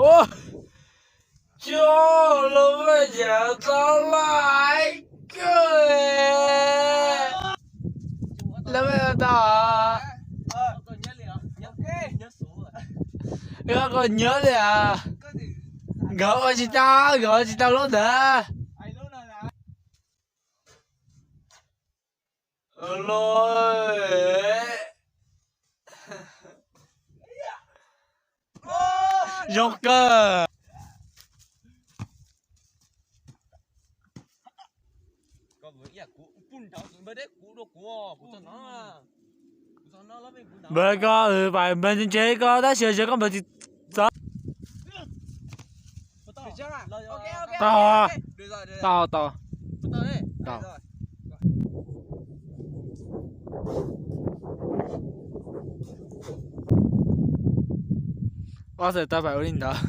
Ua, coj los vaj yam tau laj kawg. Lawv vaj tau. Koj nyob li as. Nkawd ua tsis tau, nkawd ua tsis tau lub ntawd. Zoo kawg. Npawg koj, pais npawg ntse ntse koj tab sis yog koj npawg tsis txawv. Tau, tau, tau. Ob txhais tau pais ua li ntawd.